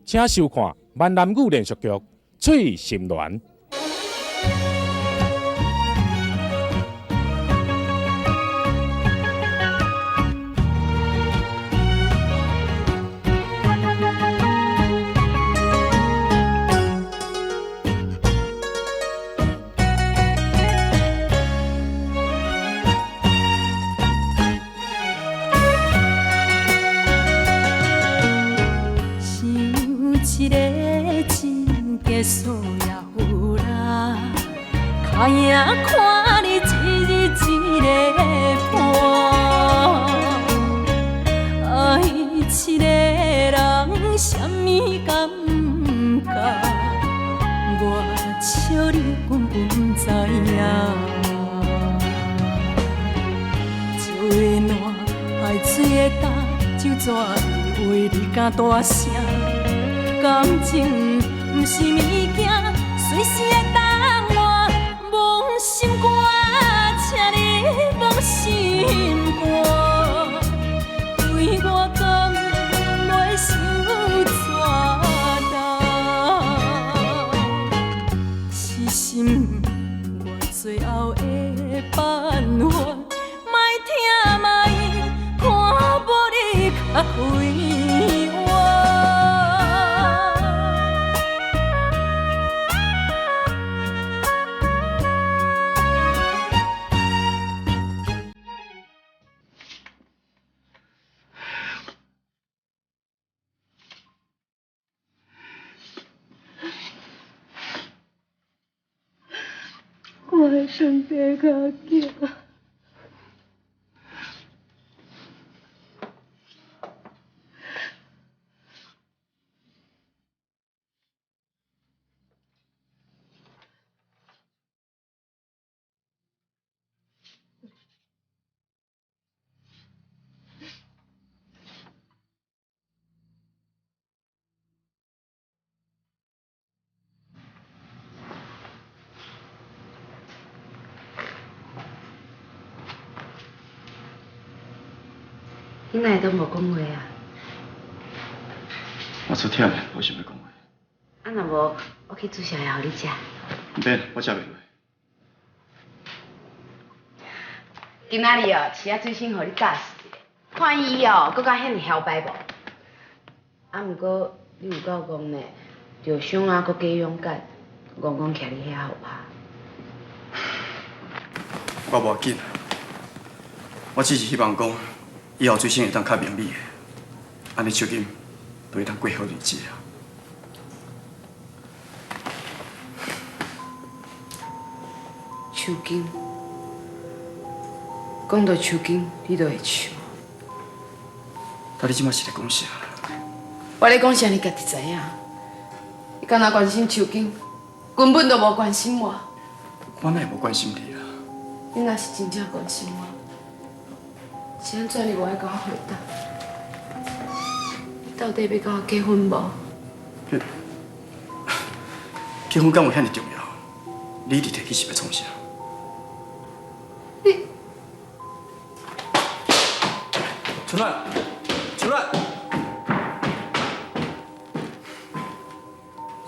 請收看閩南語連續劇《翠心戀》。想一个真假数也有啦，脚影看你一日一个伴，爱一个人啥物感觉？我笑你根本不知影。石会烂，海水会干，酒怎会话你敢大声？感情毋是物件，随时会当换。摸心肝，请你摸心肝，对我敢袂伤折重？是心我最后的办法，莫疼莫看无你较快活。我的上帝较囝。你哪会都无讲话啊？我出忝的，无想欲讲话。啊，若无，我去煮宵夜予你食。毋免，我食袂落。今仔日哦，池仔水星予你教死一个，看伊哦，阁敢遐尔囂摆无？啊，毋过你有够戆呢，受伤啊，阁加勇敢，戆戆徛伫遐予拍。我无要紧，我只是希望讲，以后水星会当较明理的，按呢秋金就会当过好日子啊。秋金，讲到秋金，你就会笑。到底这马是咧讲啥？我咧讲啥，你家己知影。你敢若关心秋金，根本就无关心我。我哪会无关心你啊？你若是真正关心我，是按怎你无爱共我回答？你到底欲共我结婚无？结婚敢有遐尔重要？你一直提起是欲创啥？你，春兰，春兰，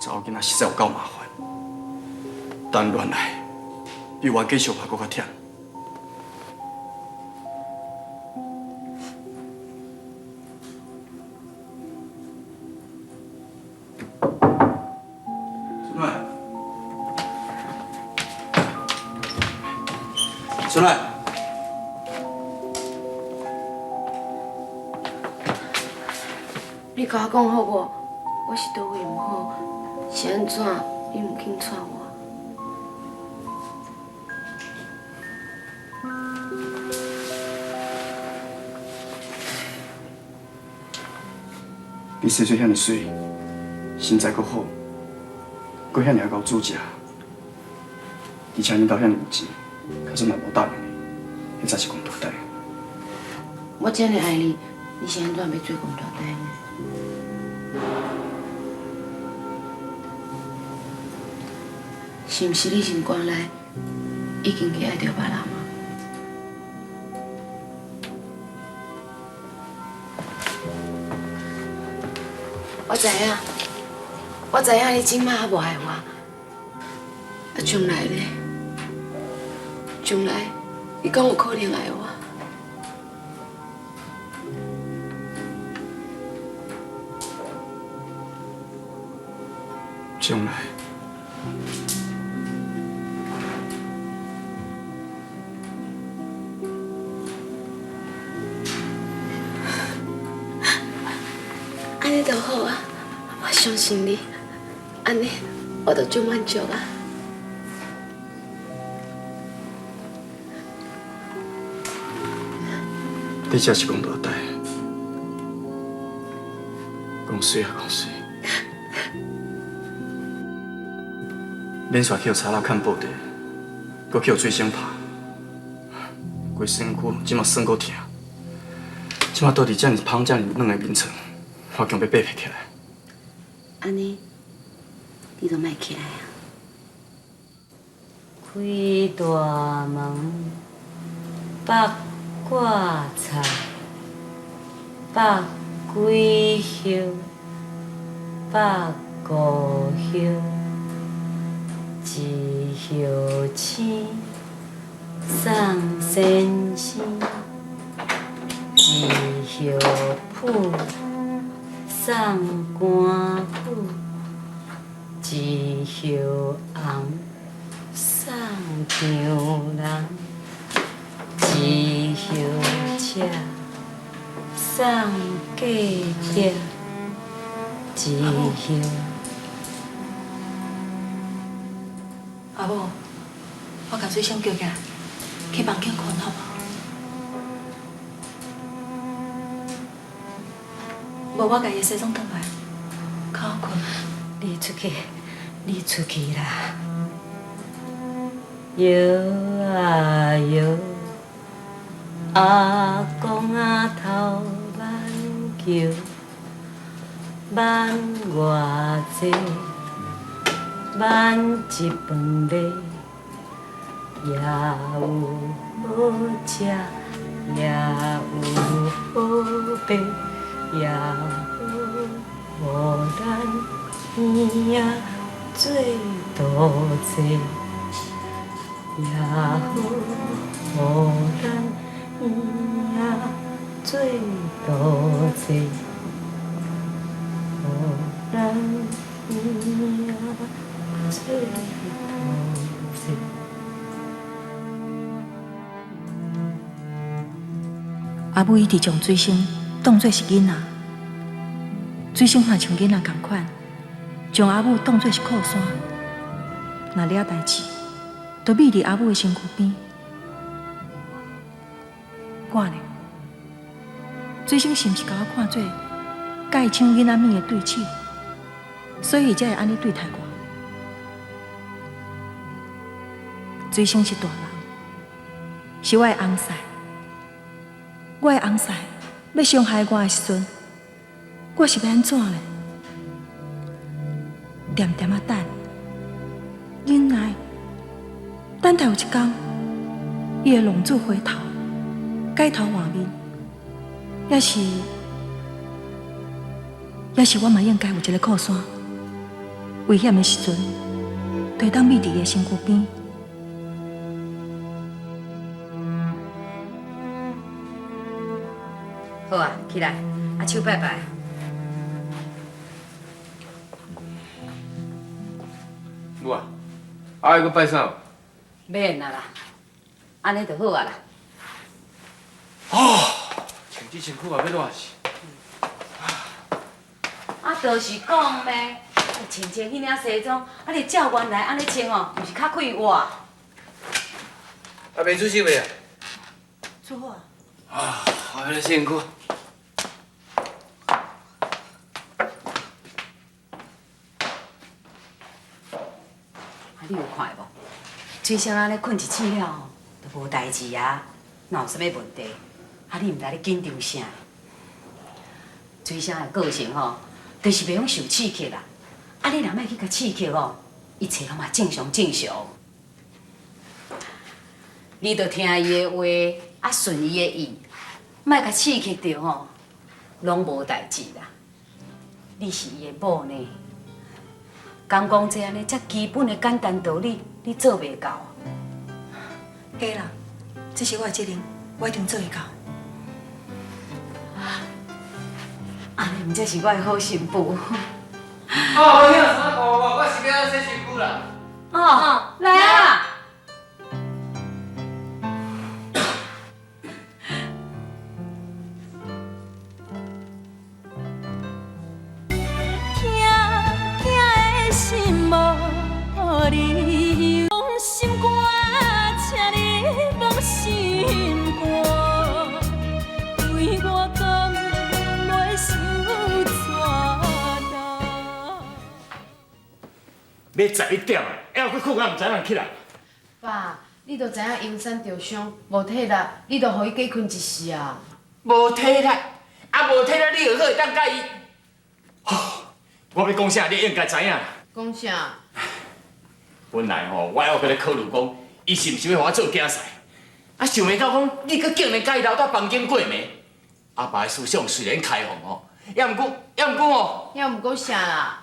查某囡仔实在有够麻烦，等乱来比冤家相拍阁较忝。春兰，春兰。你共我讲好无？我是佗位毋好，是按怎你毋肯娶我？你生做遐尔媠，身材阁好，阁遐尔会𠢕煮食，而且恁兜遐尔有钱，假使若无答应你，彼才是戆大呆。我遮尔爱你，你是按怎欲做戆大呆呢？是毋是你心肝内已经去爱著别人啊？我知知影，我知影你這馬猶無愛我，啊將來咧，將來你敢有可能愛我？將來。按呢就好啊，我相信你，按呢我就足滿足啊。你這是講大代，講媠啊講媠，免煞去予柴佬崁布袋，閣去予水星拍，规身躯這馬酸閣疼，這馬倒佇遮爾芳遮爾軟的眠床，我強欲爬起來。按呢，你就莫起來啊！開大門，北掛菜，北幾葉，北五葉，一葉青，送先生，一葉殕，送官府，一葉紅，送丈人。一葉赤，送隔壁，一葉。阿母，我共水星叫起來，去房間睏好無？無，我共伊西裝轉來，較好睏。你出去，你出去啦！搖啊搖，阿公啊頭挽橋，挽偌濟，挽一飯米，也有好食，也有好買，也好予咱耳仔做道济。也好予咱耳仔做道济，予咱耳仔做道济。阿母一直將水星當作是囡仔，水星嘛像囡仔仝款，將阿母當作是靠山。若了代誌，都覕佇阿母的身軀邊。我呢，水星是毋是共我看做佮伊搶囡仔物的對手，所以伊才會按呢對待我？水星是大人，是我的翁婿。我的翁婿欲傷害我的時陣，我是欲按怎呢？恬恬仔等，忍耐，等待有一天，伊會浪子回頭，改頭換面，抑是我嘛應該有一个靠山，危險的時陣，就會當覕佇伊的身軀邊。好啊，起來，阿手拜拜。母啊，啊，閣拜啥？免啊啦，按呢就好啊啦。哦，穿這身軀嘛欲熱死。啊，就是講咩，穿穿彼領西裝，啊，你照原來按呢穿哦，毋是較快活？啊，袂煮飯未啊？煮好啊。啊，我遐辛苦。啊，你有看無？水星按呢睏一醒了吼，就無代誌啊，哪有啥物問題？啊，你毋知咧緊張啥？水星的個性吼，就是袂曉受刺激啦。啊，你若莫去共刺激吼，一切攏嘛正常正常。你著聽伊的話，啊順伊的意，莫共刺激著吼，攏無代誌啦。你是伊的某呢。敢講這按呢遮基本的簡單道理，你做袂到？會啦，這是我的責任，我一定做會到。按呢，毋才是我的好新婦。哦，无影啥无，我是欲洗身躯啦。哦，來啊！疼疼的心無理由，放心肝，請你放心肝，對我敢袂傷折重。欲11點，還閣睏啊，毋知影人起來。爸，你都知影英山著傷，無體力，你就予伊加睏一時啊。無體力，啊無體力，你又閣會當佮伊？我欲講啥，你應該知影。講啥？本來吼，我還閣咧考慮講，伊是毋是欲予我做囝婿？啊，想袂到講，你閣竟然佮伊留佇房間過暝。阿爸的思想雖然開放吼，猶毋過，猶毋過吼，猶毋過啥啦？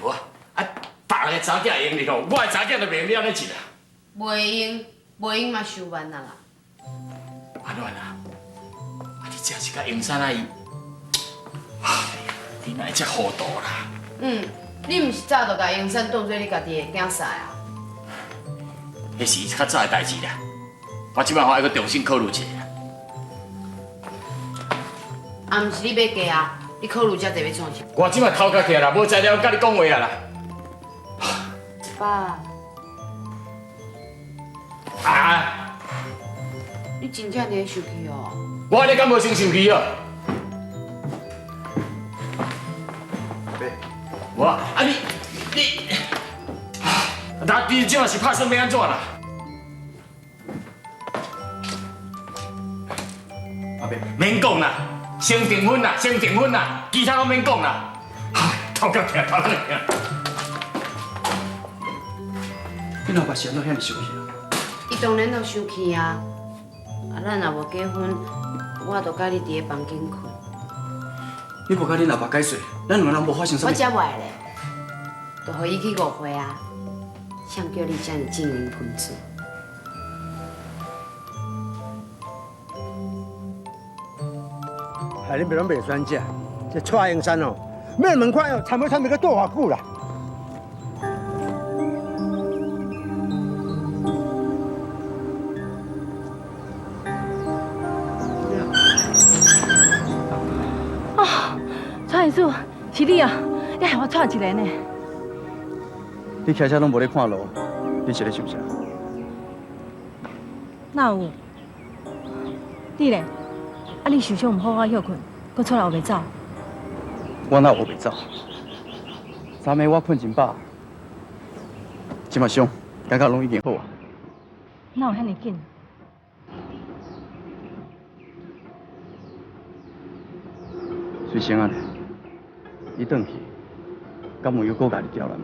無啊，啊，別人的查某囝會用得吼，我的查某囝就袂用你按呢一啦。袂用，袂用嘛收萬啊啦。阿亂啊，啊你這是佮英山啊伊，你哪會遮糊塗啦？嗯，你毋是早就共英山當做你家己的囝婿啊？彼是較早的代誌啦，我這擺吼愛閣重新考慮一下。啊，毋是你欲嫁啊？你考慮遮濟欲創啥？我這擺頭殼痛啦，無才調佮你講話啊啦。爸，啊！你真正佇咧生氣哦？我按呢敢無先生氣哦？無啊！啊你你，啊你這擺是拍算欲按怎啦？阿伯，免講啦，先訂婚啦，先訂婚啦，其他攏免講啦。頭殼痛，頭殼痛。你老爸是按怎遐爾生氣啊？伊當然著生氣啊！啊，咱若無結婚，我就佮你佇咧房間睏。你無佮恁老爸解釋，咱兩个人無發生啥我物。才袂咧，就予伊去誤會啊！誰叫你遮爾正人君子？害恁袂攏袂選食，這蔡英山哦，欲問看哦，參要參袂閣住偌久啦？啊，蔡醫師，是你啊！你害我掣一个呢。你騎車攏無咧看路，你是咧想啥？哪有？你咧？啊！你受傷毋好好歇睏，閣出來烏白走。我哪有烏白走？昨暝我睏真飽，這馬傷，感覺攏已經好啊。哪有遐爾緊？水星啊，你轉去，敢有猶閣共你刁難無？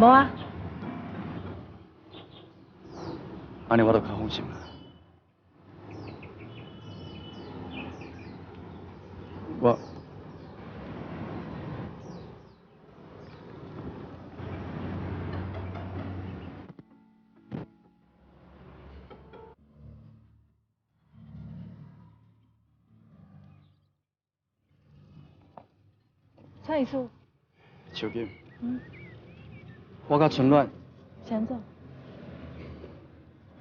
無啊。按呢我就較放心啦。我。蔡醫師。秋金。嗯。我佮春暖。是按怎？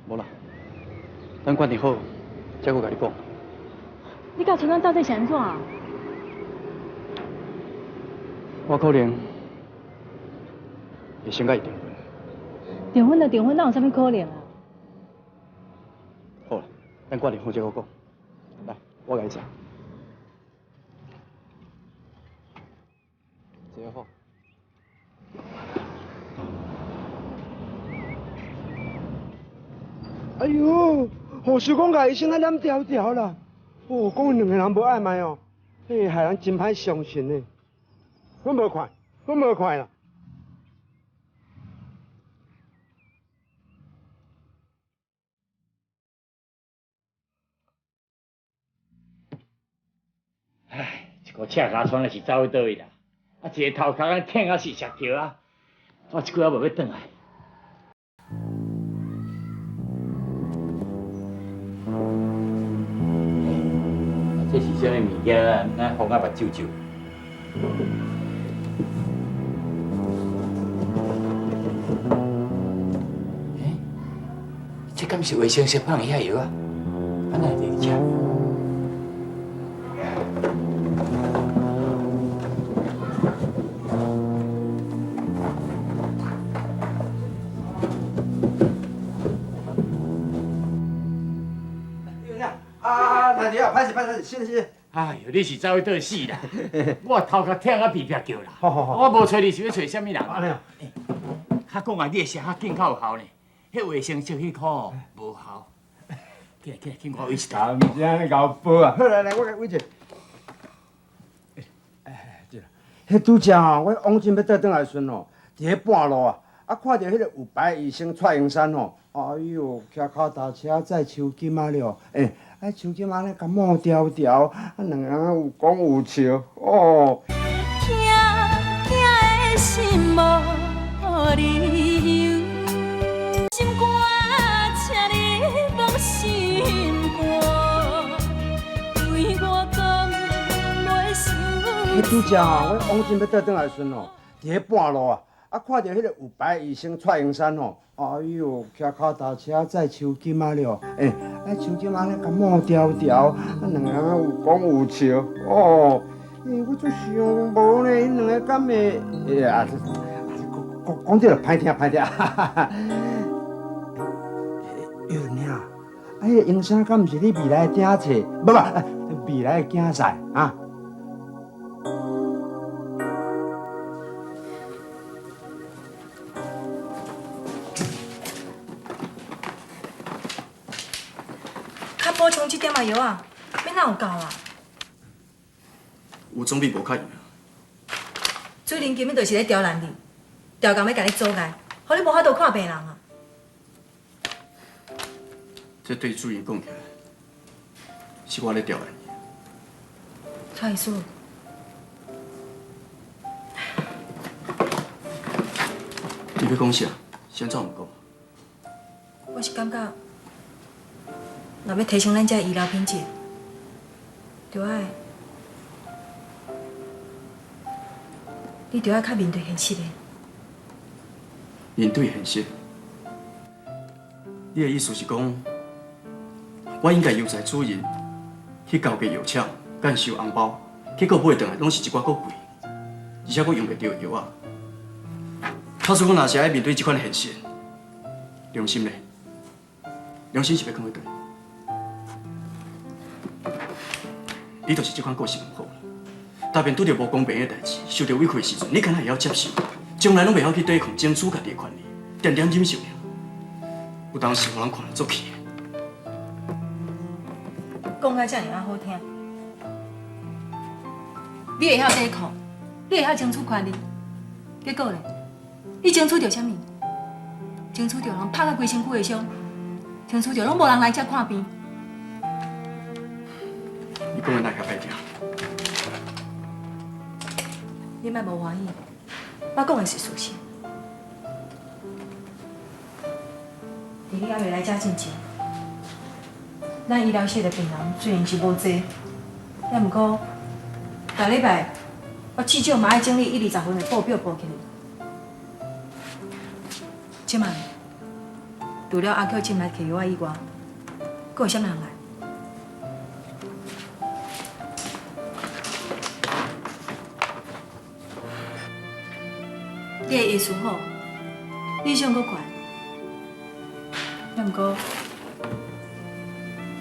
無啦，等決定好，才閣共你講。你佮春暖到底是按怎啊？我可能會先佮伊訂婚。訂婚就訂婚，哪有啥物可能啊？好啦，等決定好再閣講。來，我共你載。坐好。哎喲，護士講共醫生啊攆條條啦。哦，講𪜶兩個人無曖昧哦，嘿，害人真歹相信呢。阮無看，阮無看啦。一箍赤尻川是走去佗位啦？啊，一个头壳仔疼啊是石桥啊，我这久犹无欲转来。这是啥物物件啊？咱风啊目睭睭。欸，这敢是卫生室放的遐药啊？啊，哪会伫遮？啊，大姐啊，歹势歹势，是是。哎呦，你是走去佗死啦！我头壳疼啊，皮皮叫啦。好好好。我无揣你是欲揣啥物人？按呢。较讲啊，你的声较紧较有效呢。彼卫生室彼箍哦，无效。起来起来，紧我位一下。毋是按呢𠢕报啊！好来来，我共位者。哎，对啦，彼拄才吼，我往前欲倒转来时阵吼，伫彼半路啊，啊看著彼个有牌医生蔡英山吼，哎哟，骑跤踏车载秋金仔了，欸，啊秋金按呢共摸条条，啊两个人有讲有笑，哦。疼疼的心无理由，心肝，请你放心肝，对我讲袂想。彼拄才吼，我往前欲倒转来时阵吼，伫彼半路啊，啊看著彼个有牌医生蔡英山吼，哎哟，骑跤踏车载秋金仔了，欸，啊秋金按呢共摸条条，啊两个人有讲有笑，哦，欸，我足想无呢，𪜶两个敢会，欸啊，讲讲这就歹听歹听，哈哈哈。玉玲啊，啊，彼个医生敢毋是你未来的囝婿？无无，未来的囝婿啊？较补充这点仔药啊，欲哪有够啊？有总比无较赢。主任根本就是咧刁难你，刁工欲共你阻碍，予你无法度看病人啊！这对主任讲起来，是我咧刁难伊。蔡医师，你欲讲啥？先怎毋讲？我是感觉，若欲提升咱遮医疗品质，就爱，你就爱较面对现实的。面对现实，你的意思是讲，我应该优待主任去交给药厂干收红包，结果买转来拢是一寡阁贵，而且阁用袂著的药仔。假使讲若是爱面对这款现实，良心咧，良心是欲囥佇佗？你就是这款个性毋好啦。逐遍拄著无公平的代志，受著委屈的时阵，你敢若会晓接受？从来拢袂晓去对抗，争取家己的权利，定定忍受尔。有当时予人看了足气的。讲甲遮尔仔好听，你会晓抵抗，你会晓争取权利，结果咧，你争取著啥物？争取著人拍甲规身躯的伤，争取著拢无人来遮看病。你讲的哪会遐歹听？你莫无欢喜，我讲的是事实。伫你犹未来遮进前，咱医疗室的病人虽然是无济，也毋过，逐礼拜我至少嘛爱整理一二十份的报表报起来。这摆，除了阿菊进来提药以外，阁有啥物人来？你的医术好，理想阁悬，也毋过，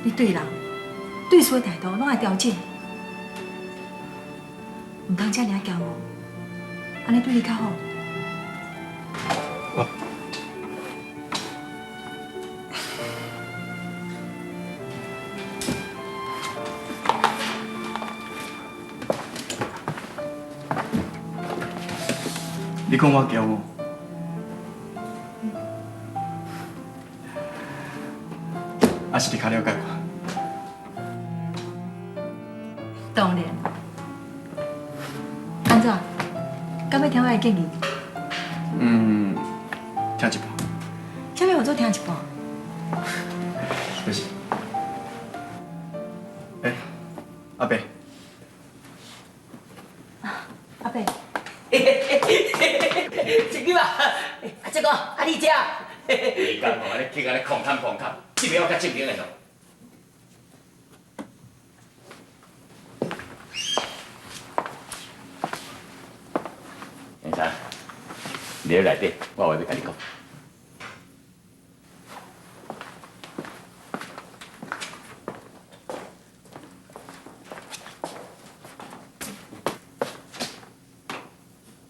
你对人、对事的态度拢爱调整，毋通遮尔仔骄傲，按呢对你较好。我，你讲我骄傲，还是你较了解我？当然，按怎？敢欲聽我的建議？嗯，聽一半。啥物叫做聽一半？就是，欸，阿伯。阿伯。一句啊，阿这個，啊你這，你敢吼，按呢激按呢空談空談，這邊我較正經的吼。先生，你喺內底，我有話欲共你講。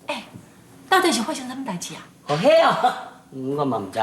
欸，到底是發生啥物代誌啊？哦，彼哦，我嘛毋知。